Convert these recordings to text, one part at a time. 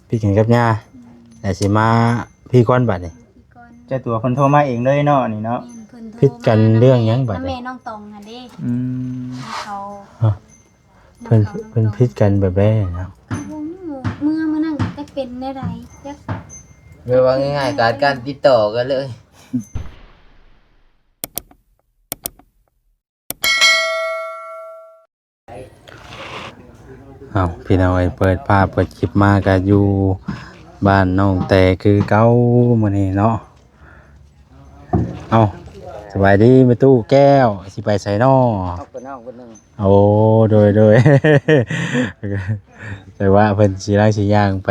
ຜິດກັນກັບຍ່າ ແລ້ວຊິມາພີ້ກ່ອນບາດນີ້. ເຈົ້າຕົວເພິ່ນໂທມາເອງເລີຍເນາະ ອັນນີ້ເນາະ. ແມ່ນ ເພິ່ນໂທມາ ຜິດກັນເລື່ອງຫຍັງບາດນີ້? ນຳແມ່ນ້ອງຕອງຫັ້ນເດ້. ອືມ ເຂົາ ຮະ ເພິ່ນ ນຳເຂົາ ເພິ່ນຜິດກັນແບບໃດນະ? ກໍບໍ່ຮູ້ ເມື່ອ ມື້ນັ້ນກໍຈັກເປັນແນວໃດ ຈັກ ແບບວ່າງ່າຍໆ ຂາດການຕິດຕໍ່ກັນເລີຍ. ເອົາ ພີ່ນ້ອງເອີຍ ເປີດພາບເປີດຄລິບມາກໍຢູ່ບ້ານນ້ອງແຕຄືເກົ່າມື້ນີ້ເນາະ. ເອົາ ສະບາຍດີແມ່ຕູ້ແກ້ວ ຊິໄປໃສນໍ? ເອົາ ໄປນອກເພິ່ນໜຶ່ງ. ໂອ້ ໂດຍ ໂດຍ ແຕ່ວ່າເພິ່ນຊິລາງຊິຍ່າງໄປ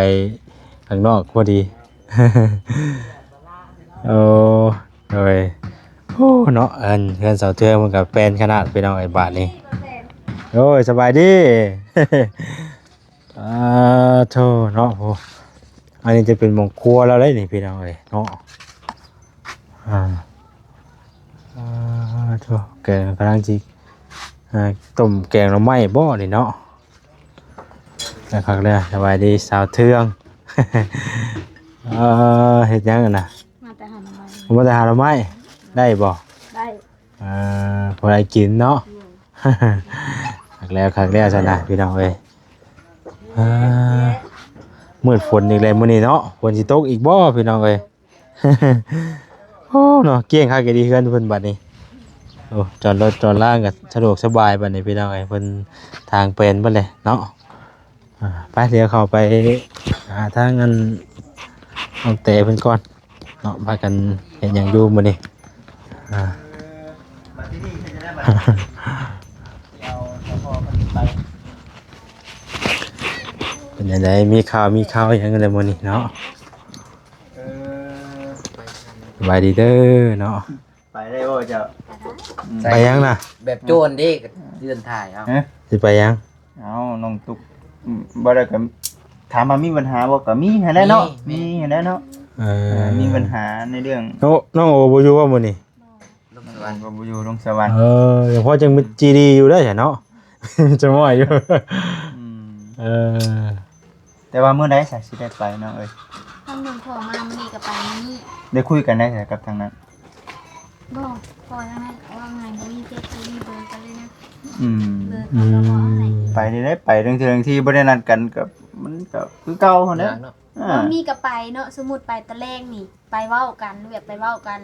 ຂ້າງນອກພໍດີ. ໂອ້ ໂດຍ ໂອ້ ເນາະ ອັນເຮືອນສາວເທືອງເພິ່ນກໍແປນຂະໜາດ ພີ່ນ້ອງເອີຍ ບາດນີ້. ໂອ້ຍ ສະບາຍດີ. ອາ ໂທ້ເນາະ ໂອ້ ອັນນີ້ຈະເປັນໝ່ອງຄົວລາວເດ້ນີ້ ພີ່ນ້ອງເອີຍເນາະ. ອາ ອາ ໂທ້ ແກກຳລັງຊິ ອາ ຕົ້ມແກງໜໍ່ໄມ້ບໍນີ້ເນາະ. ແລ້ວຄັກແລ້ວ ສະບາຍດີສາວເທືອງ. ເອີ ເຮັດຫຍັງຫັ້ນນະ? ມາແຕ່ຫາໜໍ່ໄມ້. ມາແຕ່ຫາໜໍ່ໄມ້ ໄດ້ບໍ່? ໄດ້. ເອີ ພໍໄດ້ກິນເນາະ. ອືມ ຄັກແລ້ວ ຄັກແລ້ວຊັ້ນນະ ພີ່ນ້ອງເອີຍ. ເອີ ມືດຝົນອີກແລ້ວມື້ນີ້ເນາະ ຝົນຊິຕົກອີກບໍ່ ພີ່ນ້ອງເອີຍ? ໂອ້ ເນາະ ກ້ຽງຄັກອີ່ຫຼີເຮືອນເພິ່ນບັດນີ້. ໂອ້ ຈອດລົດຈອດລາກໍສະດວກສະບາຍບັດນີ້ ພີ່ນ້ອງເອີຍ ເພິ່ນທາງແປນເບິດແລ້ວເນາະ. ອາ ໄປ ດຽວເຂົ້າໄປຫາທາງອັນນ້ອງແຕເພິ່ນກ່ອນເນາະ ພາກັນເຮັດຫຍັງຢູ່ມື້ນີ້. ອາ ເປັນຈັ່ງໃດ ມີຂ່າວມີຂ່າວຫຍັງແລ້ວມື້ນີ້ເນາະ? ເອີ ສະບາຍດີເດີເນາະ. ໄປໄດ້ບໍ່ເຈົ້າ? ໄປຫຍັງນະ? ແບບໂຈນເດ້ ກໍເລື່ອນຖ່າຍເອົາ. ຮະ? ຊິໄປຫຍັງ? ເອົາ ນ້ອງຕຸກ ອືມ ບໍ່ໄດ້ກໍຖາມວ່າມີບັນຫາບໍ່? ກໍມີຫັ້ນແຫຼະເນາະ ມີ ມີຫັ້ນແຫຼະເນາະ. ເອີ ເອີ ມີບັນຫາໃນເລື່ອງ ນ້ອງ ນ້ອງໂອບໍ່ຢູ່ບໍ່ມື້ນີ້? ລົງສະຫວັນ ກໍບໍ່ຢູ່ ລົງສະຫວັນ. ເອີ ຍັງພໍຈັ່ງມີຈີດີຢູ່ເດີເນາະ ຈະມ້ອຍຢູ່. ອືມ ເອີ ແຕ່ວ່າມື້ໃດສະ ຊິໄດ້ໄປນ້ອງເອີຍ? ທາງເມືອງຂອງມາມື້ນີ້ກໍໄປມື້ນີ້. ໄດ້ຄຸຍກັນໄດ້ໃສກັບທາງນັ້ນ? ບໍ່ ເພາະວ່າທາງນັ້ນເວົ້າງ່າຍ ບໍ່ມີເຟສ ບໍ່ມີເບີກັນເລີຍນະ. ອືມ ເບີເຂົາກໍບໍ່ໃຫ້. ອືມ ໄປໄດ້ ໄດ້ໄປ ບາງເທື່ອບາງທີບໍ່ໄດ້ນັດກັນກໍ ມັນກໍຄືເກົ່າຫັ້ນແຫຼະ. ຍາກເນາະ. ອ່າ ເຮົາມີກໍໄປເນາະ ສົມມຸດໄປຕອນແລງນີ້ ໄປເວົ້າກັນ ແບບໄປເວົ້າກັນ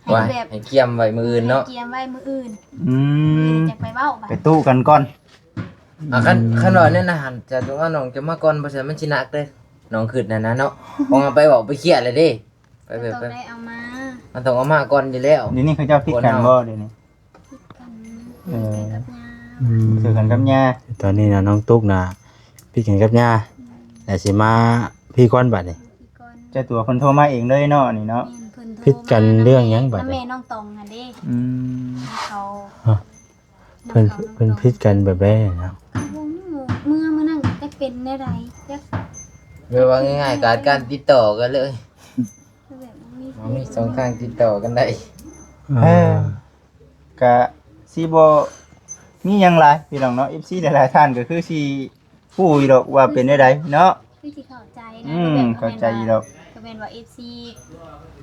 ໃຫ້ແບບ ໃຫ້ກຽມໄວ້ມື້ອື່ນເນາະ ໃຫ້ກຽມໄວ້ມື້ອື່ນ. ອືມ ມື້ອື່ນຈັ່ງໄປເວົ້າ ໄປຕູ້ກັນກ່ອນ. ອ່າ ຄັນ ອືມ ຄັນວ່າແນວນັ້ນຫັ້ນ ຈະຕ້ອງເອົານ້ອງຈະມາກ່ອນ ບໍ່ຊັ້ນມັນຊິໜັກເດີ ນ້ອງຄິດຫັ້ນນະເນາະ. ເພາະວ່າໄປເວົ້າໄປເຄຍແລ້ວເດ້ ໄປແບບ ຕ້ອງໄດ້ເອົາມາ ມັນຕ້ອງເອົາມາກ່ອນຢູ່ແລ້ວ. ດຽວນີ້ເຂົາເຈົ້າຜິດກັນບໍ່ດຽວນີ້? ຜິດກັນ ເອີ ຜິດກັນກັບຍາ. ອືມ ຖືກັນກັບຍາ. ຕອນນີ້ນະ ນ້ອງຕຸກນະ ຜິດກັນກັບຍາ ອືມ ແລ້ວຊິມາພີ້ກ່ອນບາດນີ້. ເຈົ້າຕົວເພິ່ນໂທມາເອງເລີຍເນາະ ອັນນີ້ເນາະ. ແມ່ນ ເພິ່ນໂທມາ. ຜິດກັນເລື່ອງຫຍັງບາດນີ້? ນຳແມ່ນ້ອງຕອງຫັ້ນເດ້. ອືມ ເຂົາ ຮະ ເພິ່ນ ເພິ່ນຜິດກັນແບບໃດນະ? ກໍບໍ່ຮູ້ ເມື່ອ ມື້ນັ້ນກໍຈັກເປັນແນວໃດ ຈັກ ແບບວ່າງ່າຍໆ ຂາດການຕິດຕໍ່ກັນເລີຍ ແບບບໍ່ມີ ບໍ່ມີຊ່ອງທາງຕິດຕໍ່ກັນໄດ້. ເອີ ເອີ ກະຊິບໍ່ມີຫຍັງຫຼາຍພີ່ນ້ອງເນາະ ເອັຟຊີຫຼາຍໆທ່ານກໍຄືຊິ ຮູ້ຢູ່ດອກວ່າເປັນແນວໃດເນາະ. ຄືຊິເຂົ້າໃຈນະ. ອືມ ເຂົ້າໃຈຢູ່ດອກ ກໍແມ່ນວ່າເອັຟຊີ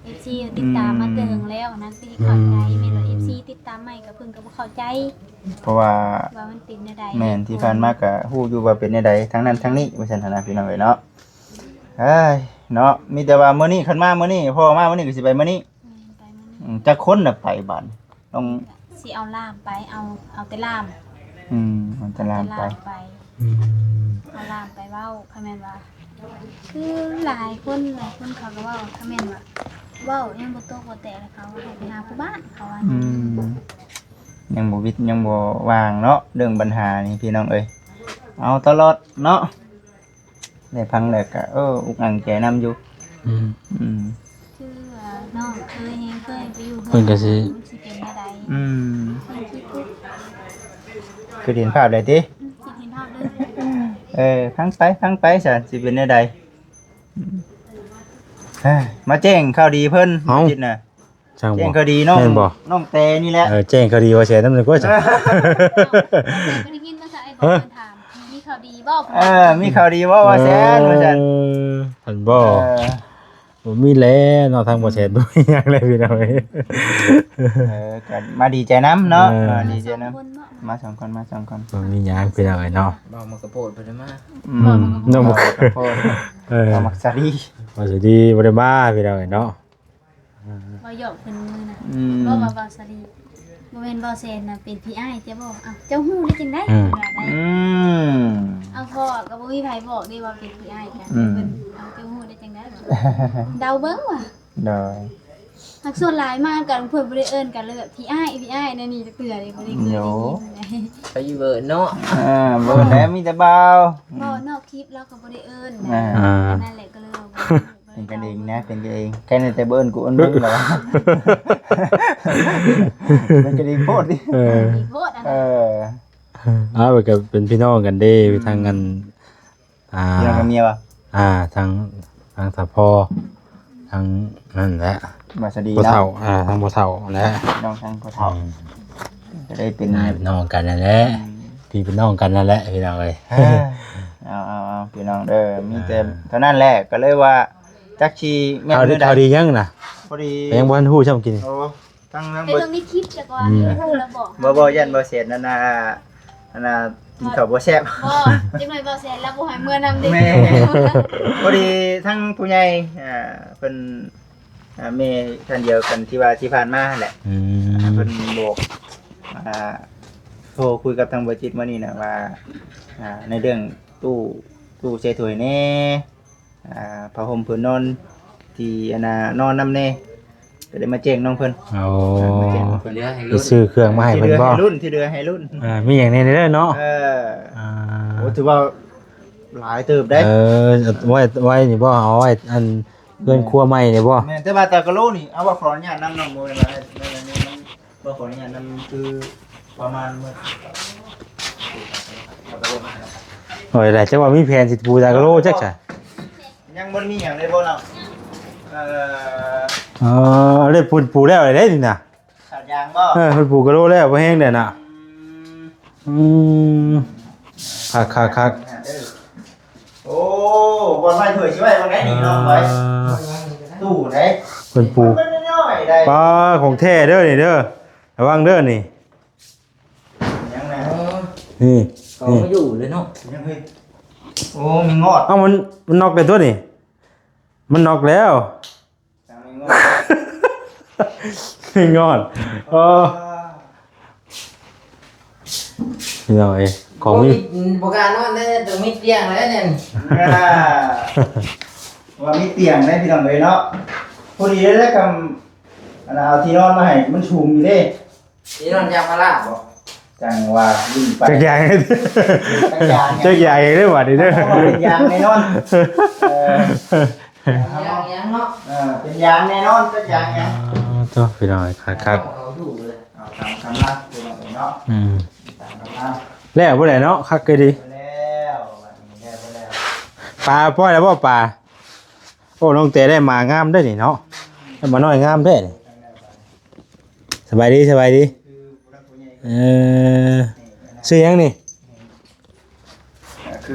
ເອັຟຊີຕິດຕາມມາແຕ່ເຖິງແລ້ວນະ ຄືຊິເຂົ້າໃຈ. ອືມ ແມ່ນວ່າເອັຟຊີຕິດຕາມໃໝ່ກໍເພິ່ນກໍບໍ່ເຂົ້າໃຈ ເພາະວ່າ ວ່າມັນເປັນແນວໃດ. ແມ່ນ ທີ່ຜ່ານມາກໍຮູ້ຢູ່ວ່າເປັນແນວໃດ ທັງນັ້ນທັງນີ້ ວ່າຊັ້ນຫັ້ນນະ ພີ່ນ້ອງເອີຍເນາະ. ເອີຍ ເນາະ ມີແຕ່ວ່າມື້ນີ້ ຄັນມາມື້ນີ້ ພໍ່ມາມື້ນີ້ກໍຊິໄປມື້ນີ້. ແມ່ນ ໄປມື້ນີ້. ອືມ ຈັກຄົນນະໄປບາດນີ້? ຕ້ອງ ຊິເອົາຫຼານໄປ ເອົາ ເອົາແຕ່ຫຼານ. ອືມ ເອົາແຕ່ຫຼານໄປ ເອົາແຕ່ຫຼານໄປ. ອືມ ເອົາຫຼານໄປເວົ້າ ຄັນແມ່ນວ່າ ຄືຫຼາຍຄົນ ຫຼາຍຄົນເຂົາກໍເວົ້າ ຄັນແມ່ນວ່າເວົ້າຍັງບໍ່ຕົກບໍ່ແຕກ ແລ້ວເຂົາໃຫ້ໄປຫາຜູ້ບ້ານ ເຂົາວ່າ. ອືມ ຍັງບໍ່ວິດ ຍັງບໍ່ວ່າງເນາະ ເລື່ອງບັນຫານີ້ ພີ່ນ້ອງເອີຍ ເອົາຕະຫຼອດເນາະ. ໄດ້ຟັງແລ້ວກະ ເອີ ອຸກອັ່ງໃຈນຳຢູ່. ອືມ ອືມ ຄືວ່ານ້ອງເຄີຍ ເຄີຍໄປຢູ່ເຮືອນ ເພິ່ນກະຊິ ມັນຊິເປັນແນວໃດ. ອືມ ເພິ່ນຄິດ ຄືເຫັນພາບແລ້ວຕິ? ອືມ ຄິດເຫັນພາບເລີຍ. ເອີ ຟັງໄປ ຟັງໄປຊະ ຊິເປັນແນວໃດ. ເອີ ມາແຈ້ງຂ່າວດີເພິ່ນ ເອົ້າ ອາທິດໜ້າ. ຊ່າງ ແຈ້ງ ບໍ່ ຂ່າວດີນ້ອງ ແມ່ນບໍ່ ນ້ອງແຕນີ້ແຫຼະ. ເອີ ແຈ້ງຂ່າວດີວ່າແຊນນຳໜຶ່ງກວ່າ. ເອີ ໄດ້ຍິນວ່າຊະ ໄອ້ບອກ ເອີ ເພິ່ນຖາມ ມີຂ່າວດີບໍ່? ເອີ ມີຂ່າວດີບໍ່ວ່າແຊນ ເອີ ວ່າຊັ້ນ. ບໍ່ ເອີ ບໍ່ມີແລ້ວເນາະ ທາງບໍ່ແຊນ ອືມ ບໍ່ມີຫຍັງແລ້ວພີ່ນ້ອງເອີຍ ເອີ ກໍມາດີໃຈນຳເນາະ ເອີ ມາດີໃຈນຳ ມາສອງຄົນ ມາສອງຄົນ ບໍ່ມີຫຍັງພີ່ນ້ອງເອີຍເນາະ ເວົ້າມັກກະໂພດບໍ່ໄດ້ມາ ອືມ ເວົ້າມັກກະໂພດ ເອີ ເວົ້າມັກສາລີ ບໍ່ສາລີບໍ່ໄດ້ມາພີ່ນ້ອງເອີຍເນາະ ເວົ້າຫຍອກເພິ່ນມື້ນະ ອືມ ເວົ້າວ່າ ເວົ້າສາລີ ບໍ່ແມ່ນບໍ່ແຊນນະ ເປັນພີ່ອ້າຍເຈົ້າບໍ່? ເອົ້າ ເຈົ້າຮູ້ໄດ້ຈັ່ງໃດ? ອືມ ເພິ່ນວ່າໄດ໋ ອືມ ເອົາ ເພາະກໍບໍ່ມີໃຜບອກເດ້ວ່າເປັນພີ່ອ້າຍກັນ ອືມ ເພິ່ນ ເອົາ ເຈົ້າຮູ້ໄດ້ຈັ່ງໃດ? ເດົາເບິ່ງວ່າ ໂດຍ ຫາກສ່ວນຫຼາຍມາກັນ ເພິ່ນບໍ່ໄດ້ເອີ້ນກັນເລີຍ ແບບ ພີ່ອ້າຍ ພີ່ອ້າຍ ແນວນີ້ຈັກເທື່ອເດ້ ບໍ່ໄດ້ເຄີຍໄດ້ຍິນເລີຍ ໄປຢູ່ເບີດເນາະ ເອີ ບໍ່ແລ້ວ ມີແຕ່ບ່າວ ເວົ້ານອກຄລິບລາວກໍບໍ່ໄດ້ເອີ້ນ ອ່າ ອັນນັ້ນແຫຼະ ກໍເລີຍວ່າ ເປັນກັນເອງນະ ເປັນກັນເອງ ແຄ່ນີ້ແຕ່ບໍ່ເອີ້ນກູເອີ້ນມຶງແລ້ວ ເປັນກັນເອງໂພດຕິ ເອີ ເປັນກັນເອງໂພດ ເອີ ເອົາ ກໍເປັນພີ່ນ້ອງກັນເດ້ ອືມ ທາງອັນ ອ່າ ພີ່ນ້ອງກັບເມຍບໍ່? ອ່າ ທາງ ທາງສະພໍ ທາງນັ້ນແຫຼະ ບໍ່ສະດີ ພໍ່ເຖົ້າ ເນາະ ອ່າ ທາງພໍ່ເຖົ້າແຫຼະ ນ້ອງທາງພໍ່ເຖົ້າ ອືມ ກໍໄດ້ເປັນ ອ້າຍເປັນນ້ອງກັນນັ້ນແຫຼະ ອືມ ພີ່ເປັນນ້ອງກັນນັ້ນແຫຼະ ພີ່ນ້ອງເອີຍ ເອີ ເອົາ ເອົາ ເອົາ ພີ່ນ້ອງເດີ ມີແຕ່ ອ່າ ເທົ່ານັ້ນແຫຼະ ກໍເລີຍວ່າ ຈັກຊິແມ່ນ ຂ່າວດີ ມື້ໃດ ຂ່າວດີຫຍັງນະ? ພໍດີ ກໍຍັງບໍ່ທັນຮູ້ຊ້ຳກິນ ໂອ້ ທັງ ທັງ ໄປເບິ່ງໃນຄລິບຈັກວ່າ ອືມ ຮູ້ແລ້ວບອກ ບໍ່ ບໍ່ ຢ້ານບໍ່ແຊນນັ້ນນະ ອັນນ່າ ກິນເຂົ້າບໍ່ແຊບ ບໍ່ ຈັກໜ້ອຍບໍ່ແຊນລາວບໍ່ໃຫ້ເມືອນຳເດ້ ແມ່ນ ພໍດີທັງຜູ້ໃຫຍ່ ອ່າ ເພິ່ນ ອ່າ ແມ່ທ່ານດຽວກັນທີ່ວ່າທີ່ຜ່ານມາຫັ້ນແຫຼະ ອືມ ອ່າ ເພິ່ນບອກ ອ່າ ໂທຄຸຍກັບທາງບໍ່ຈິດມື້ນີ້ນະວ່າ ອ່າ ໃນເລື່ອງຕູ້ ຕູ້ໃສ່ຖ້ວຍແດ່ ອ່າ ຜ້າຫົ່ມຜືນນອນທີ່ອັນນ່ານອນນຳແດ່ ກໍໄດ້ມາແຈ້ງນ້ອງເພິ່ນ ໂອ້ ມາແຈ້ງນ້ອງເພິ່ນ ໄປຊື້ເຄື່ອງມາໃຫ້ເພິ່ນບໍ່? ທີ່ເຫຼືອໃຫ້ລຸ້ນ ທີ່ເຫຼືອໃຫ້ລຸ້ນ ອ່າ ມີຫຍັງແດ່ເດີເນາະ ເອີ ອ່າ ໂອ້ ຖືວ່າຫຼາຍເຕີບເດ້ ເອີ ໄວ້ ໄວ້ນີ້ບໍ່? ເອົາໄວ້ອັນເຮືອນຄົວໃໝ່ນີ້ບໍ່? ແມ່ນ ແຕ່ວ່າຕາກະໂລນີ້ ເອົາ ວ່າຂໍອະນຸຍາດນຳນ້ອງ ບໍ່ແມ່ນວ່າ ບໍ່ຂໍອະນຸຍາດນຳ ຄືປະມານໝົດ ໂອ້ຍ ແລ້ວຈັກວ່າມີແຜນຊິປູຕາກະໂລຈັກຊະ ຍັງບໍ່ໄດ້ມີຫຍັງເລີຍບໍ່ເນາະ ເອີ ເອີ ເລີຍປູ ປູແລ້ວເດ້ນີ້ນະ ຂາດຢາງບໍ່? ເອີ ເພິ່ນປູກະໂລແລ້ວ ບໍ່ແຮງແລ້ວນະ ອືມ ອືມ ຄັກໆໆ ໂອ້ ບ່ອນໄວ້ຖ້ວຍຊິໄວ້ບ່ອນໃດນີ້ນ້ອງໄວ້ ຕູ້ໃດ ເພິ່ນປູ ມັນນ້ອຍໆໃດ ປ້າ ຂອງແທ້ເດີນີ້ເດີ ລະວັງເດີນີ້ ຫຍັງນະ ເອີ ນີ້ ເອົາ ນີ້ ມາຢູ່ເລີຍເນາະ ຍັງເຮີ້ຍ ໂອ້ ມີງອດ ເອົ້າ ມັນ ມັນນັອກໄດ້ຕົວນີ້ ມັນນັອກແລ້ວ ງອນ ເອີ ພີ່ນ້ອງເອີຍ ຂອງມີ ໂອ້ຍ ບໍ່ກ້ານອນເດ້ ຕ້ອງມີຕຽງແລ້ວນີ້ ວ່າມີຕຽງໄດ້ພີ່ນ້ອງເອີຍເນາະ ພໍດີເດ້ ແລ້ວກໍ ອັນ ເອົາທີ່ນອນມາໃຫ້ ມັນສູງຢູ່ເດ້ ທີ່ນອນຢາງພາລາບໍ່? ຈັ່ງວ່າ ຈັ່ງຢາງ ຈັກຢາງ ຈັກຢາງເດ້ບາດນີ້ເດີ ເພາະວ່າເປັນຢາງແນ່ນອນ ເອີ ຢາງຫຍັງເນາະ ເອີ ເປັນຢາງແນ່ນອນ ຈັກຢາງຫຍັງ ອໍ ໂທ້ ພີ່ນ້ອງ ຄັກໆ ເອົາຢູ່ເລີຍ ເອົາຕາມກຳລັງ ພີ່ນ້ອງເອີຍເນາະ ອືມ ຕາມກຳລັງ ແລ້ວບໍ່ໄດ້ເນາະ ຄັກກໍດີ ແລ້ວ ບາດນີ້ແລ້ວບໍ່ແລ້ວ ປາປ່ອຍແລ້ວບໍ່ປາ? ໂອ້ ນ້ອງແຕໄດ້ໝາງາມເດ້ນີ້ເນາະ ໄດ້ໝານ້ອຍງາມແທ້ນີ້ ສະບາຍດີ ສະບາຍດີ ເອີ ຊື່ຫຍັງນີ້? ຄື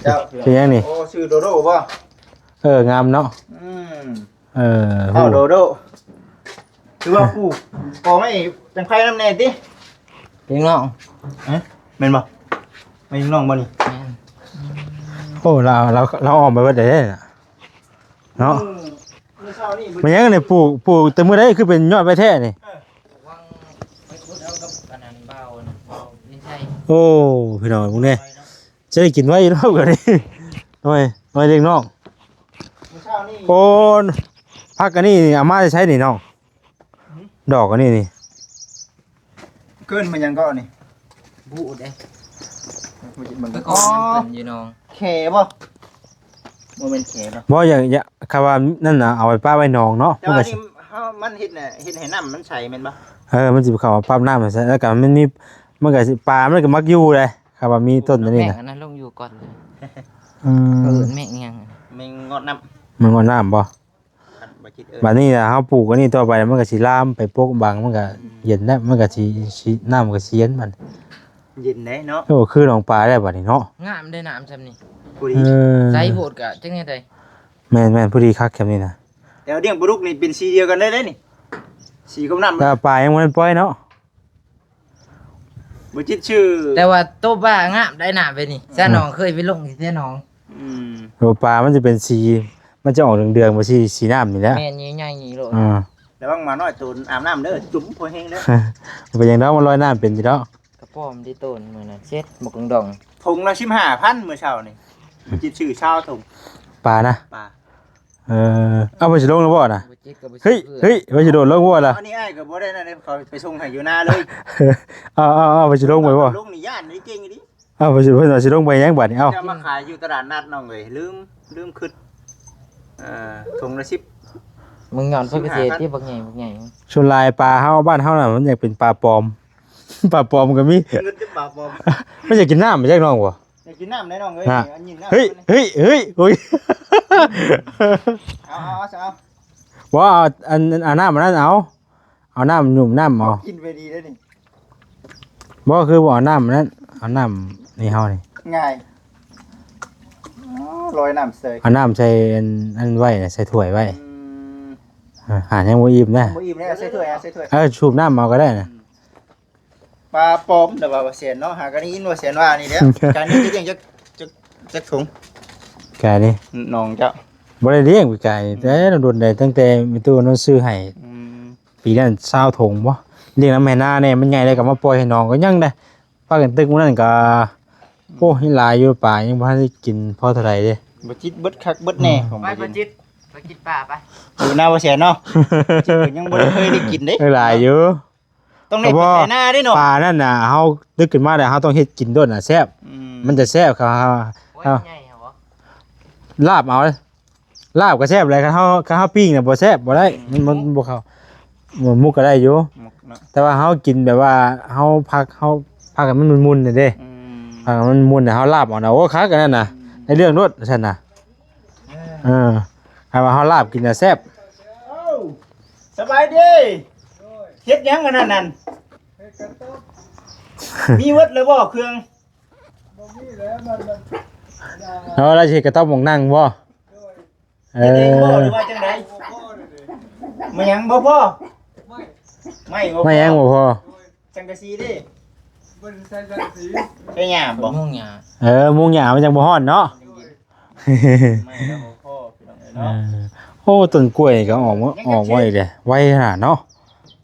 ເຈົ້າ ຊື່ຫຍັງນີ້? ໂອ້ ຊື່ໂດໂດບໍ່? ເອີ ງາມເນາະ ອືມ ເອີ ເອົາ ໂດໂດ ຄືວ່າປູກອອກມາອີກ ຈັ່ງໄຄນຳແດ່ຕິ ເປັນນ້ອງ ຮະ ແມ່ນບໍ່? ແມ່ນນ້ອງບໍ່ນີ້? ແມ່ນ ໂອ້ ລາວ ລາວ ລາວອອກໄປເບິດເດ້ນະ ເນາະ ມື້ ມື້ເຊົ້ານີ້ ມັນຫຍັງນີ້ ປູກ ປູກແຕ່ມື້ໃດຄືເປັນຍອດໄວ້ແທ້ນີ້? ເອີ ຫວັງໄປຂຸດເອົາກັບອັນນັ້ນ ບ່າວ ບ່າວວິນໄຊ ໂອ້ ພີ່ນ້ອງເບິ່ງແດ່ ຈະໄດ້ກິນໄວຢູ່ດອກອັນນີ້ ໂອ້ຍ ໄວເດັກນ້ອງ ມື້ເຊົ້ານີ້ ໂອ້ ຜັກອັນນີ້ເອົາມາແຕ່ໃສນີ້ນ້ອງ? ຫື? ດອກອັນນີ້ນີ້ ເອີ້ນວ່າຫຍັງເກາະນີ້? ບູດເດ້ ມັນ ໄປຂໍນຳເພິ່ນຢູ່ໜອງ ແຂບໍ່? ບໍ່ແມ່ນແຂບໍ່? ບໍ່ ຢ່າ ຢ່າ ຄຳວ່ານັ້ນນະ ເອົາໄປປະໄວ້ໜອງເນາະ ແຕ່ວ່າ ມັນກໍຊິ ນີ້ເຮົາ ມັນເຮັດນະ ເຮັດໃຫ້ນ້ຳມັນໃສແມ່ນບໍ່? ເອີ ມັນຊິເຂົ້າມາປັບນ້ຳໃສ່ ແລ້ວກໍມັນມີ ມັນກໍຊິ ປາມັນກໍມັກຢູ່ເດ້ ຄຳວ່າມີຕົ້ນອັນນີ້ນະ ແມ່ງອັນນັ້ນລົງຢູ່ກ່ອນເລີຍ ອືມ ເອີ້ນແມ່ງຫຍັງ? ແມ່ງງອດນ້ຳ ແມ່ງງອດນ້ຳບໍ່? ບັດນີ້ລະເຮົາປູກອັນນີ້ຕໍ່ໄປ ມັນກໍຊິລາມໄປປົກບັງ ມັນກໍເຢັນແລ້ວ ມັນກໍຊິ ຊິ ນ້ຳກໍຊິເຢັນບັດ ເຢັນໄດ໋ເນາະ ໂອ້ ຄືໜອງປາແລ້ວບັດນີ້ເນາະ ງາມເດ້ນ້ຳຊ່ຳນີ້ ພໍດີ ເອີ ໃສໂພດກະຈັ່ງແນວໃດ ແມ່ນໆ ພໍດີຄັກແຄມນີ້ນະ. ແຕ່ວ່າລ້ຽງປາດຸກນີ້ເປັນສີດຽວກັນໄດ້ເດ້ນີ້ ສີກັບນ້ຳ ແຕ່ວ່າປາຍັງບໍ່ທັນປ່ອຍເນາະ. ບໍ່ຈິດຊື່ ແຕ່ວ່າໂຕປາງາມໄດ້ນ້ຳແບບນີ້ ສະໜອງເຄີຍໄປລົງທີ່ສະໜອງ. ອືມ ໂຕປາມັນຈະເປັນສີ ມັນຈະອອກເດືອງໆ ບໍ່ ສີ ສີນ້ຳນີ້ແຫຼະ. ແມ່ນ ໃຫຍ່ໆໂລດ. ອ່າ ລະວັງໝານ້ອຍໂຕນອາບນ້ຳເດີ ຈຸ້ມພໍແຮງເດີ. ບໍ່ເປັນຫຍັງດອກ ມັນລອຍນ້ຳເປັນຢູ່ດອກ. ກະປ້ອມທີ່ໂຕນມື້ນັ້ນເຊັດໝົກດອງ ຖົງລະສິບຫ້າພັນມື້ເຊົ້ານີ້ ບໍ່ຈິດຊື້ຊາວຖົງ ປານະ ປາ. ເອີ ເອົາ ເພິ່ນຊິລົງແລ້ວບໍ່ນະ? ບໍ່ຈິດກໍບໍ່ ເຮີ້ຍ ຊື້ເພື່ອ ເຮີ້ຍ ເພິ່ນຊິໂດດລົງບໍ່ລະ? ອັນນີ້ອ້າຍກໍບໍ່ໄດ້ນັ້ນເດ້ ເຂົາໄປສົ່ງໃຫ້ຢູ່ນາເລີຍ. ເອົາ ເອົາ ເອົາ ເພິ່ນຊິລົງໄປບໍ່? ລົງນີ້ຢ້ານນີ້ ເກັ່ງອີ່ຫຼີ. ເອົາ ເພິ່ນຊິ ເພິ່ນວ່າຊິລົງໄປຫຍັງບາດນີ້? ເອົາ ຈະມາຂາຍຢູ່ຕະຫຼາດນັດນ້ອງເອີຍ ລືມ ລືມຄິດ. ເອີ ຖົງລະສິບ ມຶງຍ້ອນເພິ່ນກະເສດຕິ ສິບຫ້າພັນ ບັກໃຫຍ່ ບັກໃຫຍ່. ສ່ວນຫຼາຍປາເຮົາ ບ້ານເຮົານະ ມັນຢາກເປັນປາປອມ ປາປອມກໍມີ ເງິນຈະປາປອມ. ມັນຢາກກິນນ້ຳ ຢາກນ້ອງບໍ່? ຢາກກິນນ້ຳແດ່ນ້ອງເອີຍ. ຮະ ອັນນີ້ນ້ຳ ເຮີ້ຍ ເຮີ້ຍ ເຮີ້ຍ ໂອ້ຍ. ເອົາ ເອົາ ເອົາ ເອົາ ບໍ່ ເອົາ ອັນ ເອົານ້ຳອັນນັ້ນເອົາ ເອົານ້ຳຫຍຸ້ມນ້ຳເອົາ. ກິນໄປດີເດ້ນີ້. ບໍ່ ຄືບໍ່ເອົານ້ຳອັນນັ້ນ ເອົານ້ຳໃຫ້ເຮົານີ້ ງ່າຍ. ອໍ ລອຍນ້ຳເສີຍ ເອົານ້ຳໃສ່ອັນ ອັນໄວ້ນະ ໃສ່ຖ້ວຍໄວ້. ອືມ ເອີ ຫາຍັງບໍ່ອີ່ມນະ ບໍ່ອີ່ມເດ້ ເອົາໃສ່ຖ້ວຍ ເອົາໃສ່ຖ້ວຍ. ເອີ ສູບນ້ຳເອົາກໍໄດ້ນະ. ອືມ ປາປອມ ແຕ່ວ່າບໍ່ແສນເນາະ ຫາກໍໄດ້ຍິນບໍ່ແສນວ່ານີ້ແຫຼະ. ການນີ້ຈະລ້ຽງຈັກ ຈັກ ຈັກຖົງ? ການນີ້ ນ້ອງເຈົ້າ ບໍ່ໄດ້ລ້ຽງປີກາຍນີ້ ອືມ ແຕ່ດົນໃດ ຕັ້ງແຕ່ແມ່ຕູ້ນ້ອງຊື້ໃຫ້. ອືມ ປີນັ້ນຊາວຖົງບໍ່ ລ້ຽງນຳແມ່ນາແດ່ ມັນໃຫຍ່ແລ້ວກໍມາປ່ອຍໃຫ້ນ້ອງກໍຍັງໄດ້. ພາກັນຕຶກມື້ນັ້ນກໍ ໂອ້ຍ ຫຼາຍຢູ່ ປາຍັງບໍ່ທັນໄດ້ກິນພໍເທົ່າໃດເດ້. ບໍ່ຈິດເບິດຄັກເບິດແນ່ ອືມ ຂອງ ໄປ ບໍ່ຈິດ ບໍ່ຈິດ ໄປກິນປາໄປ ຢູ່ນາບໍ່ແສນເນາະ. ບໍ່ຈິດກໍຍັງບໍ່ໄດ້ເຄີຍໄດ້ກິນເດ້ ຫຼາຍຢູ່. ຕ້ອງໄດ້ໄປໄຖນາເດ້ເນາະ ປານັ້ນນະ ເຮົາຕຶກຂຶ້ນມາແລ້ວ ເຮົາຕ້ອງເຮັດກິນໂດດນະ ແຊບ. ອືມ ມັນຈະແຊບ ເຂົາ ເຮົາ ໂອ້ຍ ເຮົາ ໃຫຍ່ເຮົາບໍ່ ລາບເອົາ. ລາບກໍແຊບແຫຼະ ຄັນເຮົາ ຄັນເຮົາປີ້ງນະບໍ່ແຊບ ບໍ່ໄດ້. ອືມ ມັນ ມັນບໍ່ເຂົ້າ. ໝົກກໍໄດ້ຢູ່ ໝົກເນາະ ແຕ່ວ່າເຮົາກິນແບບວ່າເຮົາພັກ ເຮົາພັກໃຫ້ມັນມຸ່ນໆ ນີ້ເດ້. ອືມ ພັກໃຫ້ມັນມຸ່ນ ເຮົາລາບເອົານະ ໂອ້ ຄັກອັນນັ້ນນະ. ອືມ ໃນເລື່ອງໂລດຊັ້ນນະ. ເອີ ເອີ ຄັນວ່າເຮົາລາບກິນນະແຊບ. ເອົ້າ ສະບາຍດີ ເຮັດຫຍັງອັນນັ້ນນັ້ນ? ເຮັດກະຕ້ອມ ມີເບິດແລ້ວບໍ່ເຄື່ອງ? ບໍ່ມີແລ້ວ ມັນ ມັນ ເອົາ ລາວຊິເຮັດກະຕ້ອມໝ່ອງນັ່ງບໍ່? ໂດຍ ເອີ ເຮັດເອງບໍ່ ຫຼືວ່າຈັ່ງໃດ? ບໍ່ພໍເລີຍ ມາຫຍັງບໍ່ພໍ? ໄມ້ ໄມ້ບໍ່ພໍ ໄມ້ຫຍັງບໍ່ພໍ? ໂດຍ ສັງກະສີເດ້? ບໍ່ໄດ້ໃຊ້ສັງກະສີ ໃຊ້ຫຍ້າບໍ່? ມຸງຫຍ້າ ເອີ ມຸງຫຍ້າມັນຈັ່ງບໍ່ຮ້ອນເນາະ. ໂດຍ ໄມ້ກໍບໍ່ພໍ ພີ່ນ້ອງເອີຍເນາະ. ເອີ ໂອ້ ຕົ້ນກ້ວຍກໍອອກມາ ຍັງ ອອກໄວເດ້ ໄວຂະໜາດເນາະ.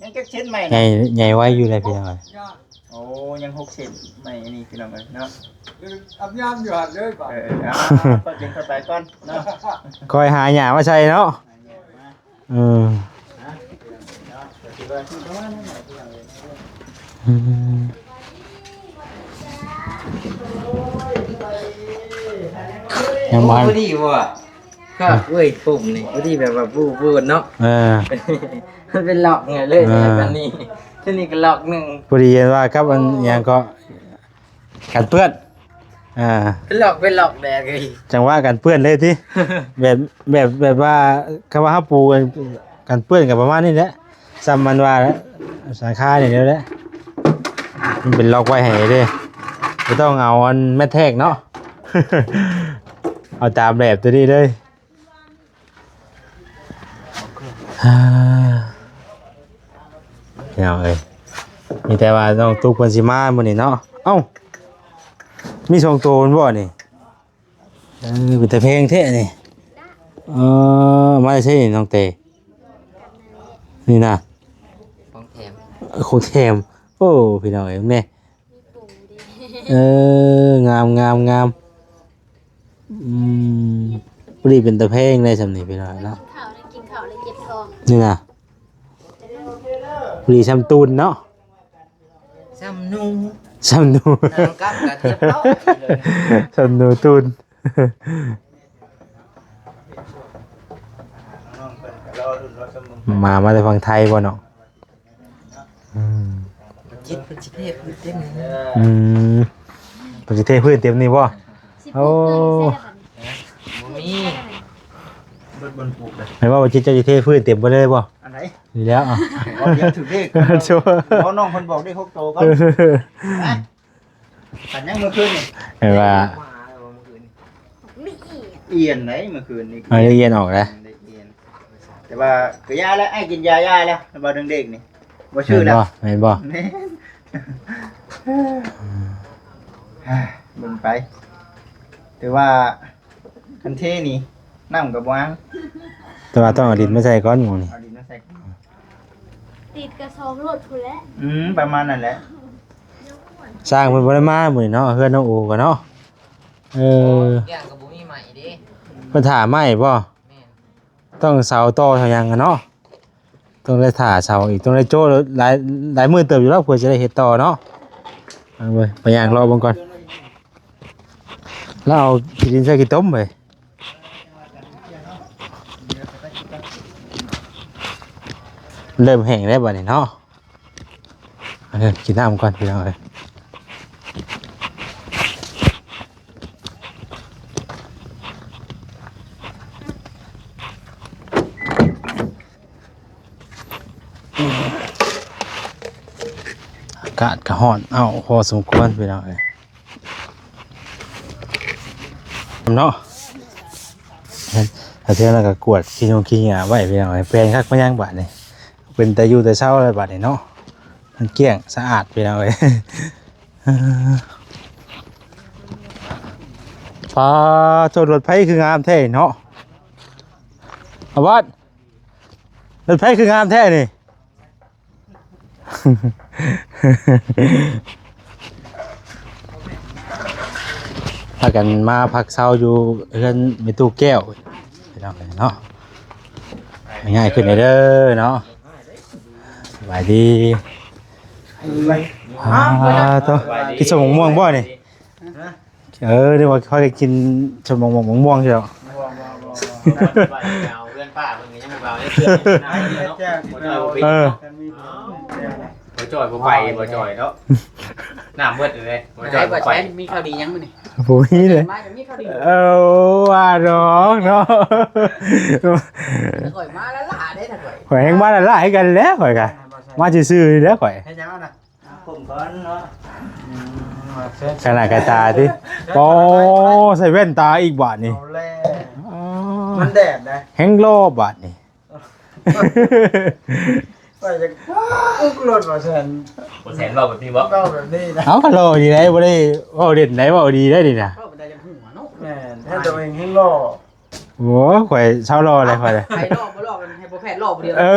ຍັງຈັກເຊັນໃໝ່ນະ? ໃຫຍ່ ໃຫຍ່ໄວຢູ່ເດ້ພີ່ນ້ອງເອີຍ. ໂອ້ ຍັງຫົກເຊັນໃໝ່ອັນນີ້ພີ່ນ້ອງເອີຍເນາະ. ອາບນ້ຳຢູ່ຫັ້ນເລີຍບາດ. ເອີ ເອົາ ເອົາ ເອົາ ເອົາ ຄ່ອຍເປັນຄ່ອຍໄປກ່ອນເນາະ ຄ່ອຍຫາຫຍ້າມາໃສ່ເນາະ. ຫາຫຍ້າມາ ເອີ ເນາະ ກໍຊິວ່າຊິປະມານນັ້ນແຫຼະພີ່ນ້ອງເອີຍເນາະ. ອືມ ຍັງບໍ່ທັນ ໂອ້ ພໍດີບໍ່? ຄັກເວີ້ຍ ປຸ້ມນີ້ ພໍດີແບບວ່າປູ່ໆເນາະ. ເອີ ມັນເປັນລັອກໄງເລີຍ ເອີ ອັນນີ້ ອັນນີ້ກໍລັອກໜຶ່ງ ພໍດີເຫັນວ່າກັບອັນຫຍັງເກາະ ກັນເປື້ອນ ອ່າ ເປັນລັອກ ເປັນລັອກແດງເລີຍ ຈັງຫວະກັນເປື້ອນເລີຍຕິ ແບບ ແບບ ແບບວ່າ ຄຳວ່າເຮົາປູກັນ ກັນເປື້ອນກໍປະມານນີ້ແຫຼະ ສ່ຳມັນວ່າຫຼັງຄານີ້ແຫຼະ ມັນເປັນລັອກໄວ້ໃຫ້ເດ້ ບໍ່ຕ້ອງເອົາອັນແມັດແທກເນາະ ເອົາຕາມແບບຕົວນີ້ເລີຍ. ພີ່ນ້ອງເອີຍ ມີແຕ່ວ່ານ້ອງຕຸກເພິ່ນຊິມາມື້ນີ້ເນາະ. ເອົ້າ ມີສອງໂຕແມ່ນບໍ່ນີ້? ເອີ ເປັນຕາແພງແທ້ນີ້. ເອີ ມາແຕ່ໃສນີ້ນ້ອງເຕ? ນີ້ນະ ຂອງແຖມ ຂອງແຖມ. ໂອ້ ພີ່ນ້ອງເອີຍ ແມ່ ມີປູເດ້. ເອີ ງາມ ງາມ ງາມ. ອືມ ພໍດີເປັນຕາແພງໄດ້ຊ່ຳນີ້ພີ່ນ້ອງເນາະ. ກິນເຂົ້າ ກິນເຂົ້າແລ້ວເຈັບທ້ອງ ນີ້ນະ ພໍດີຊ່ຳຕູນເນາະ ຊ່ຳໜູ ຊ່ຳໜູ ນາງກັບກັນຮຽບຮ້ອຍ ຊ່ຳໜູຕູນ. ມາ ມາແຕ່ຝັ່ງໄທບໍ່ເນາະ? ອືມ ຈິດເພິ່ນຊິເພພື້ນເຕັມ. ອືມ ເພິ່ນຊິເທພື້ນເຕັມນີ້ບໍ່? ໂອ້ ບໍ່ມີ ເບິດບ່ອນປູກເລີຍ. ແມ່ນວ່າຈິດເຈົ້າຊິເທພື້ນເຕັມເບິດເລີຍບໍ່? ອັນໃດ? ນີ້ແຫຼະ ເອົາ ເວົ້າດຽວຖືກເລກ ເວົ້ານ້ອງເພິ່ນບອກເລກຫົກໂຕກ່ອນ. ນະ ຝັນຫຍັງມື້ຄືນນີ້? ແມ່ນວ່າ ມີອີກ ອ່ຽນໄດ໋ມື້ຄືນນີ້ ເອີ ໄດ້ອ່ຽນອອກແລ້ວ ໄດ້ອ່ຽນ ແຕ່ວ່າກໍຢາແລ້ວ ອ້າຍກິນຢາຢາແລ້ວ ບໍ່ເດັກໆນີ້ ບໍ່ຊື່ແລ້ວ ແມ່ນບໍ່? ແມ່ນບໍ່? ແມ່ນ ເບິ່ງໄປ ແຕ່ວ່າຄັນເທນີ້ ນ້ຳກໍບໍ່ອັງ ແຕ່ວ່າຕ້ອງເອົາດິນມາໃສ່ກ່ອນໝ່ອງນີ້ ເອົາດິນມາໃສ່ກ່ອນ ຕິດກະສອບລົດພຸ້ນແຫຼະ ອືມ ປະມານນັ້ນແຫຼະ ຊ່າງເພິ່ນບໍ່ໄດ້ມາມື້ນີ້ເນາະ ເຮືອນນ້ອງໂອກໍເນາະ ເອີ ແກ້ວກໍບໍ່ມີໄມ້ເດ້ ເພິ່ນຖ້າໄມ້ບໍ່? ແມ່ນ ຕ້ອງເສົາຕໍ່ເສົາຫຍັງຫັ້ນເນາະ ຕ້ອງໄດ້ຖ້າເສົາອີກ ຕ້ອງໄດ້ໂຈ້ຫຼາຍ ຫຼາຍມື້ເຕີບຢູ່ແລ້ວ ເພື່ອຈະໄດ້ເຮັດຕໍ່ເນາະ ເອົາເບິ່ງ ໄປຍ່າງເລາະເບິ່ງກ່ອນ ລາວເອົາຂີ້ດິນໃສ່ຂີ້ຕົມໄປ ເລີ່ມແຫ້ງແລ້ວບັດນີ້ເນາະ ເອີ ກິນນ້ຳກ່ອນພີ່ນ້ອງເອີຍ ອາກາດກໍຮ້ອນເອົ້າພໍສົມຄວນພີ່ນ້ອງເອີຍ ເນາະ ອາເທື່ອລະກະກວດຂີ້ຫຍ້ງຂີ້ເຫຍື້ອໄວ້ພີ່ນ້ອງເອີຍ ແປງຄັກມາຍັງບາດນີ້ ເປັນຕາຢູ່ຕາເຊົາແລ້ວບາດນີ້ເນາະ ມັນກ້ຽງສະອາດພີ່ນ້ອງເອີຍ ປາໂທ້ ລົດໃຜຄືງາມແທ້ເນາະ ອາວັດ ລົດໃຜຄືງາມແທ້ນີ້ ພາກັນມາພັກເຊົາຢູ່ເຮືອນແມ່ຕູ້ແກ້ວ ພີ່ນ້ອງເອີຍເນາະ ງ່າຍຂຶ້ນເດີເນາະ ສະບາຍດີ ອ່າ ໂທ້ ກິນສົ້ມໝາກມ່ວງບໍ່ນີ້? ເອີ ນຶກວ່າຂ້ອຍກິນສົ້ມໝາກມ່ວງ ໝາກມ່ວງຢູ່ດອກ ບໍ່ ບໍ່ ບໍ່ ບໍ່ ເອົາເຮືອນປ້າເພິ່ນກໍຍັງບໍ່ເອົາເທື່ອ ເອີ ບໍ່ຈ່ອຍບໍ່ໄປ ບໍ່ຈ່ອຍເນາະ ນ້ຳເບິດເລີຍ ບໍ່ຈ່ອຍບໍ່ໄປ ມີຂ່າວດີຫຍັງມື້ນີ້? ບໍ່ມີເລີຍ ມາກໍມີຂ່າວດີ ເອີ ວ່າດອກເນາະ ຂ້ອຍມາລ້າໆເດ້ ຂ້ອຍ ຂ້ອຍແຮ່ງມາລ້າໆຄືກັນແຫຼະ ຂ້ອຍກະມາຊື່ໆນີ້ແຫຼະຂ້ອຍ ເຮັດຫຍັງນະ? ຜົມກ່ອນເນາະ ອືມ ຂະໜາດກະຕາຕິ ໂອ້ ໃສ່ແວ່ນຕາອີກບາດນີ້ ເອົາແລ້ວ ມັນແດດໃດ ແຮ່ງຫຼໍ່ບາດນີ້ ຂ້ອຍຈະອຸກລົດວ່າແຊນ ບໍ່ແຊນເວົ້າແບບນີ້ບໍ່? ເວົ້າແບບນີ້ນະ ເອົາ ກໍຫຼໍ່ດີໄດ໋ ບໍ່ໄດ້ເວົ້າຫຼິ້ນໄດ໋ ເວົ້າດີໄດ໋ນີ້ນະ ເວົ້າໄປໄດ້ຈັ່ງຮູ້ເນາະ ແມ່ນ ແທ້ຕົວເອງແຮ່ງຫຼໍ່ ໂອ້ຍ ຂ້ອຍຊາວຫຼໍ່ແລ້ວຂ້ອຍ ໃຜຫຼໍ່ບໍ່ຫຼໍ່ກັນໃຫ້ພໍ່ແພດຫຼໍ່ຜູ້ດຽວ ເອີ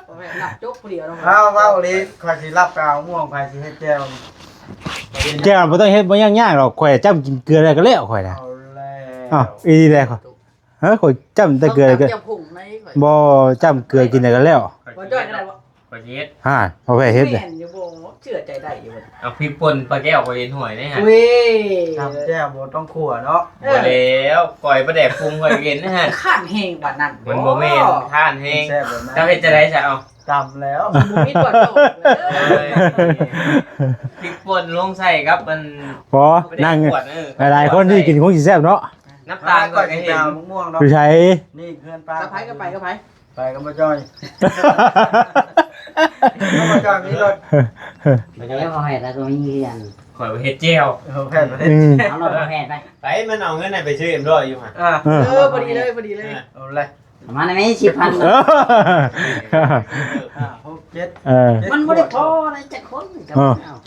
ພໍ່ແພດຮັບຈົບຜູ້ດຽວເນາະ ເວົ້າ ເວົ້າອີ່ຫຼີ ຂ້ອຍຊິລັບໄປເອົາມ່ວງ ໃຜຊິເຮັດແຈ່ວ ແຈ່ວບໍ່ຕ້ອງເຮັດ ບໍ່ຍາກໆດອກ ຂ້ອຍຈ້ຳກິນເກືອແລ້ວກໍແລ້ວ ຂ້ອຍນະ ເອົາແລ້ວ ອ້າວ ອີ່ຫຼີແຫຼະ ເອີ ຂ້ອຍຈ້ຳແຕ່ເກືອ ແຈ່ວຜົງໃນ ບໍ່ ຈ້ຳເກືອກິນແລ້ວກໍແລ້ວ ບໍ່ຈ້ອຍກໍໄດ້ບໍ່? ຂ້ອຍຊິເຮັດ ຮະ ພໍ່ແພດເຮັດ ແມ່ນຢູ່ບໍ່? ເຊື່ອໃຈໄດ້ຢູ່ບໍ່? ເອົາພິກປົ່ນປາແກ້ວ ຂ້ອຍເຫັນຫ້ວຍເດ້ຮະ ອຸ້ຍ ຕຳແຈ່ວບໍ່ຕ້ອງຂົ້ວເນາະ ເອີ ບໍ່ແລ້ວ ກ້ອຍປາແດກປຸງຂ້ອຍເຫັນນະຮະ ຄ້ານແຮງປານນັ້ນ ມັນບໍ່ແມ່ນຄ້ານແຮງ ແຊບແບບນັ້ນ ເຈົ້າເຮັດຈັ່ງໃດຊະ ເອົາ ຕຳແລ້ວ ບໍ່ມີຕົວໂຕເລີຍ ພິກປົ່ນລົງໃສ່ກັບມັນ ບໍ່ ນັ່ງ ເອີ ຫຼາຍໆຄົນທີ່ກິນຄົງຊິແຊບເນາະ ນ້ຳຕານກໍເຫັນ ໝາກມ່ວງເນາະ ຢູ່ໃສ? ນີ້ເຮືອນປ້າ ກັບໃຜ ກັບໃຜ ກັບໃຜ? ໄປກັບບໍ່ຈ້ອຍ ບໍ່ຈ້ອຍມີລົດ ບໍ່ຈ້ອຍ ພໍ່ແພດແລ້ວກໍມີຄືກັນ ຂ້ອຍວ່າເຮັດແຈ່ວ ເອີ ພໍ່ແພດ ອືມ ເອົາລົດພໍ່ແພດໄປ ໄປ ມັນເອົາເງິນໃຫ້ໄປຊື້ເອັມຮ້ອຍຢູ່ຫັ້ນ ເອີ ເອີ ພໍດີເລີຍ ພໍດີເລີຍ ເອົາເລີຍ ປະມານແມ່ນສິບພັນ ເອີ ຫ້າ ຫົກ ເຈັດ ເອີ ມັນບໍ່ໄດ້ພໍໃນຈັກຄົນ ເອີ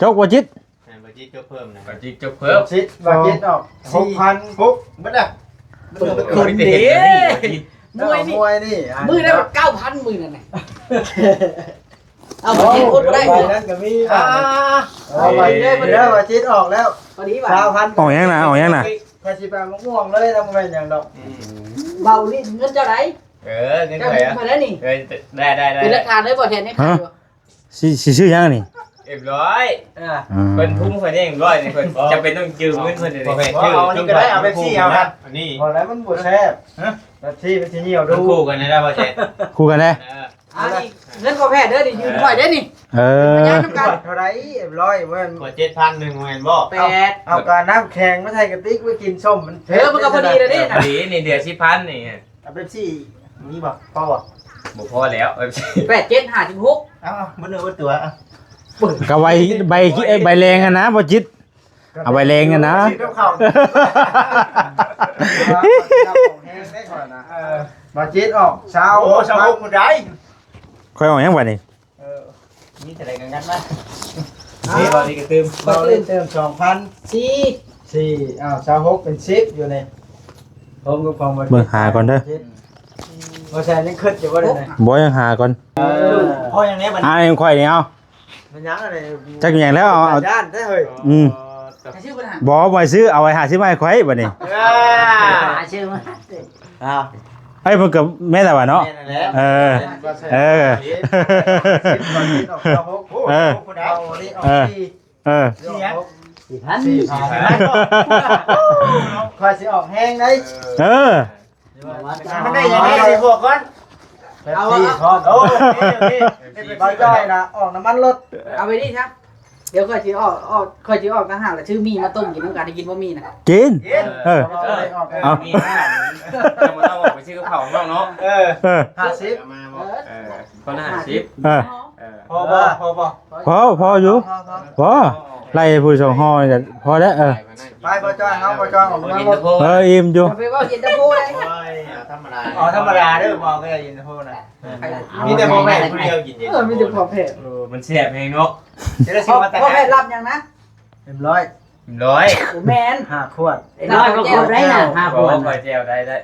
ຈົກບໍ່ຈິດ ແມ່ນ ບໍ່ຈິດຈົກເພີ່ມນະ ບໍ່ຈິດຈົກເພີ່ມ ຊິດ ບໍ່ຈິດອອກ ຫົກພັນ ຫົກ ເບິດລະ ຄົນເດ້ ມວຍນີ້ ມວຍນີ້ ມື້ນັ້ນເກົ້າພັນ ມື້ນັ້ນນະ ເອົາໄປກິນຄົນບໍ່ໄດ້ ໃບນັ້ນກໍມີ ອ່າ ເອົາໄປເລີຍ ເດີ ວ່າຈິດອອກແລ້ວ ພໍດີວ່າ ຊາວພັນ ອອກຫຍັງນະ ອອກຫຍັງນະ ຂ້ອຍຊິໄປເອົາໝາກມ່ວງເລີຍນະ ບໍ່ແມ່ນຫຍັງດອກ ເວົ້າຫຼິ້ນ ເງິນເຈົ້າໃດ ເອີ ເງິນຂ້ອຍ ເຈົ້າມີເທົ່າໃດນີ້ ເອີ ໄດ້ ໄດ້ ໄດ້ ເປັນຫຼັກຖານເລີຍບໍ່ ແທນໃນຂາຍບໍ່ ຊິ ຊິຊື້ຫຍັງນີ້ ເອັມຮ້ອຍ ອ່າ ອ່າ ເພິ່ນທຸ່ມຂ້ອຍນີ້ເອັມຮ້ອຍນີ້ ຂ້ອຍຈຳເປັນຕ້ອງຢືມເງິນເພິ່ນນີ້ ບໍ່ແມ່ນ ບໍ່ ຊື້ ເອົານີ້ກໍໄດ້ ເອົາເປັບຊີເອົາ ອັນນີ້ ບໍ່ໄດ້ ມັນບໍ່ແຊບ ຮະ ແປັບຊີມັນຊິໜຽວດູ ມັນຄູ່ກັນໄດ້ບໍ່ແຊບ ຄູ່ກັນເດ້ ເອີ ອັນນີ້ເງິນພໍ່ແພດເດີ ນີ້ຢືມຂ້ອຍເດ້ນີ້ ເອີ ເປັນພະຍານນຳກັນ ເທົ່າໃດ ເອັມຮ້ອຍ ບໍ່ແມ່ນ ເຈັດພັນໜຶ່ງ ແມ່ນບໍ່ ແປດ ເອົາ ເອົາກະນ້ຳແຂງມາໃສ່ກະຕິກໄວ້ກິນສົ້ມ ມັນເຜັດ ເອີ ມັນກໍພໍດີແລ້ວເດ້ ພໍດີ ນີ້ເຫຼືອສິບພັນນີ້ ເອົາເປັບຊີມີບໍ່ ພໍບໍ່ ບໍ່ພໍແລ້ວ ເປັບຊີ ແປດເຈັດຫ້າສິບຫົກ ເອົາ ເອົາ ເບິດເນື້ອເບິດຕົວ ເອົາ ກະໃບ ໃບ ໃບແລງຫັ້ນນະ ບໍ່ຈິດ ເອົາໄວ້ແລງຫັ້ນນະ ຊື້ກັບເຂົ້າ ເອີ ມາຈິດອອກຊາວ ໂອ້ ຊາວຫົກພຸ້ນໃດ ຂ້ອຍອອກຫຍັງບາດນີ້? ເອີ ມີເທົ່າໃດກໍງັດມາ ເອີ ນີ້ ເບົານີ້ກໍຕື່ມ ເບົານີ້ຕື່ມສອງພັນ ສີ່ ສີ່ ອ້າວ ຊາວຫົກເປັນສິບຢູ່ນີ້ ລົມກັບຂອງ ເບິ່ງຫາກ່ອນເດີ ບໍ່ແຊນຍັງຄິດຢູ່ບໍ່ເດ້ນະ ບໍ່ ຍັງຫາກ່ອນ ເອີ ພໍຫຍັງແດ່ບັດນີ້ ອ່າ ຂອງຂ້ອຍນີ້ເອົາ ມັນຫຍັງອັນນີ້ ຈັກຫຍັງແລ້ວ ເອົາ ຢ້ານແທ້ເຮີ້ຍ ອືມ ບໍ່ ບໍ່ໃຫ້ຊື້ ເອົາໄວ້ຫ້າສິບ ໃຫ້ຂ້ອຍບັດນີ້ ເອີ ຫາຊື້ມາ ອ້າວ ເອີ ເພິ່ນກໍແມ່ນແລ້ວວ່າເນາະ ແມ່ນແລ້ວ ເອີ ເອີ ເອີ ເອີ ສີ່ພັນ ສີ່ພັນ ຂ້ອຍຊິອອກແຮງໄດ ເອີ ມັນໄດ້ຫຍັງໄດ້ຊິບວກກ່ອນ ເປັບຊີ ເອົາ ໂອເຄ ໂອເຄ ບໍ່ຈ່ອຍນະ ອອກນ້ຳມັນລົດ ເອົາໄປນີ້ຊະ ດຽວຂ້ອຍຊິອອກ ອອກ ຂ້ອຍຊິອອກຕ່າງຫາກ ແລ້ວຊື້ໝີ່ມາຕົ້ມກິນນຳກັນ ໄດ້ກິນບໍ່ໝີ່ນະ ກິນ ກິນ ເອີ ເອົາ ມີນຳກັນ ເຈົ້າບໍ່ຕ້ອງອອກໄປຊື້ກັບເຂົ້າຂ້າງນອກເນາະ ເອີ ເອີ ຫ້າສິບ ເອົາມາບໍ່ ເອີ ຄົນລະຫ້າສິບ ເອີ ເອີ ພໍບໍ່ ພໍບໍ່ ພໍ ພໍຢູ່ ພໍ ພໍ ພໍ ພໍ ໄລ່ຜູ້ສອງຫໍ່ນີ້ກໍພໍແລ້ວ ເອີ ໄປ ບໍ່ຈ່ອຍ ເຮົາ ບໍ່ຈ່ອຍ ອອກມາລົດ ເອີ ອີ່ມຢູ່ ຢ່າໄປເວົ້າເຢັນຕາໂຟເດ້ ໂອ້ຍ ທຳມະດາ ອໍ ທຳມະດາເດີ ບໍ່ກໍໄດ້ເຢັນຕາໂຟນະ ມີແຕ່ພໍ່ແພດຜູ້ດຽວກິນເຢັນຕາໂຟ ເອີ ມີແຕ່ພໍ່ແພດ ເອີ ມັນແຊບແຮງເນາະ ຊິໄດ້ຊື້ມາແຕ່ ພໍ່ແພດຮັບຫຍັງນະ ເອັມຮ້ອຍ ເອັມຮ້ອຍ ບໍ່ແມ່ນ ຫ້າຂວດ ເອັມຮ້ອຍບໍ່ຄົບໄດ້ນະ ຫ້າຂວດ ບໍ່ຄ່ອຍແຈ່ວໄດ້ ໄດ້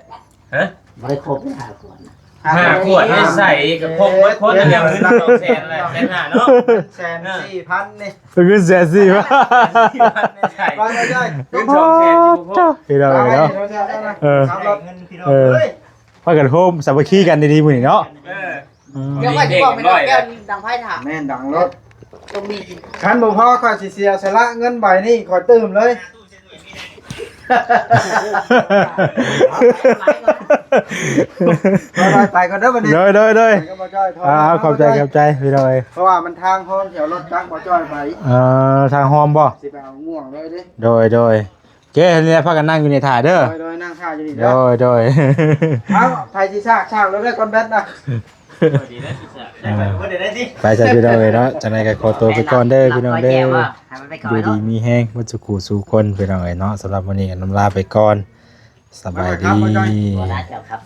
ຮະ ບໍ່ໄດ້ຄົບເດ້ ຫ້າຂວດນະ ຫ້າຂວດນີ້ໃສ່ກໍຄົບເບິດຄົນດຽວ ເງິນສອງແສນແລ້ວ ແສນຫ້າເນາະ ແສນສີ່ພັນນີ້ ເງິນແສນສີ່ພັນ ແສນສີ່ພັນນີ້ໃສ່ ໄປ ໄປ ໄປ ເງິນສອງແສນຊິບໍ່ພໍ ພີ່ນ້ອງເອີຍເນາະ ເອີ ເງິນພີ່ນ້ອງເອີຍ ພາກັນໂຮມສາມັກຄີກັນດີໆມື້ນີ້ເນາະ ເອີ ອືມ ດຽວຂ້ອຍຊິບອກແມ່ນວ່າແກ້ວດັງໄຟຖ້າ ແມ່ນ ດັງໂລດ ຕ້ອງມີ ຄັນບໍ່ພໍຂ້ອຍຊິເສຍສະຫຼະເງິນໃບນີ້ຂ້ອຍຕື່ມເລີຍ ໄປໆ ໄປກ່ອນເດີບັດນີ້ ໂດຍ ໂດຍ ໂດຍ ໄປກັບບ່າວຈ້ອຍ ອ່າ ຂອບໃຈ ຂອບໃຈພີ່ນ້ອງເອີຍ ເພາະວ່າມັນທາງຮອມ ຊິເອົາລົດຈັກບ່າວຈ້ອຍໄປ ເອີ ທາງຮອມບໍ່ ຊິໄປເອົາງ່ວງເລີຍເດ້ ໂດຍ ໂດຍ ເຈົ້ ນີ້ພາກັນນັ່ງຢູ່ນີ້ຖ້າເດີ ໂດຍ ໂດຍ ນັ່ງຖ້າຢູ່ນີ້ເດີ ໂດຍ ໂດຍ ເອົ້າ ໃຜຊິຊາກ ຊາກແລ້ວເດີກ່ອນແບັດນະ ອ່າ ໄປຊະພີ່ນ້ອງເອີຍເນາະ ຈັ່ງໃດກໍຂໍຕົວໄປກ່ອນເດີພີ່ນ້ອງເດີ ຢູ່ດີມີແຮງເບິດສູ່ຜູ້ສູ່ຄົນພີ່ນ້ອງເອີຍເນາະ ສຳລັບມື້ນີ້ກໍນຳລາໄປກ່ອນ ສະບາຍດີ ບໍ່ຫຼາຍເຈົ້າຄັບ